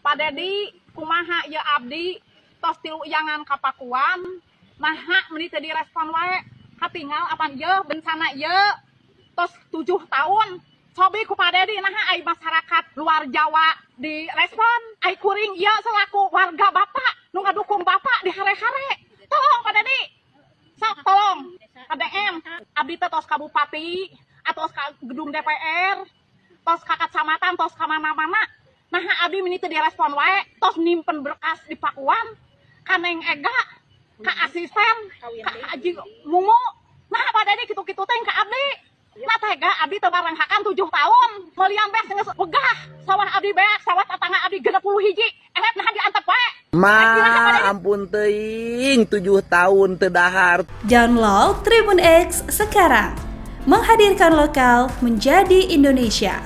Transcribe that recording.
Pak Dedi, kumaha ya abdi tos tilu yangan ka Pakuan, naha meni teu direspon wae? Katinggal apan ieu bencana ieu tos 7 tahun. Cobi ku Pak Dedi, naha ai masyarakat luar Jawa direspon, ai kuring ieu selaku warga Bapak nu ngadukung Bapak dihare-hare? Tolong, Pak Dedi, sok tolong KDM. Abdi teh tos ka bupati atau ka gedung DPR, tos ka kecamatan, tos ka mana-mana. Nah, abdi meni teu direspon wae? Tos nyimpen berkas di Pakuan ka Neng Ega, ka asisten, ka Haji Mumu. Nah, Pak Dedi, kitu-kitu teh ka abdi. Nah, tega abdi teu baranghakan 7 tahun melian beas geus wegah sawah abdi beak, sawah tetangga abdi 61 erep. Nah, diantep wae. Ma, ampun teuing, 7 tahun teu dahar. Download Tribun X sekarang. Menghadirkan lokal menjadi Indonesia.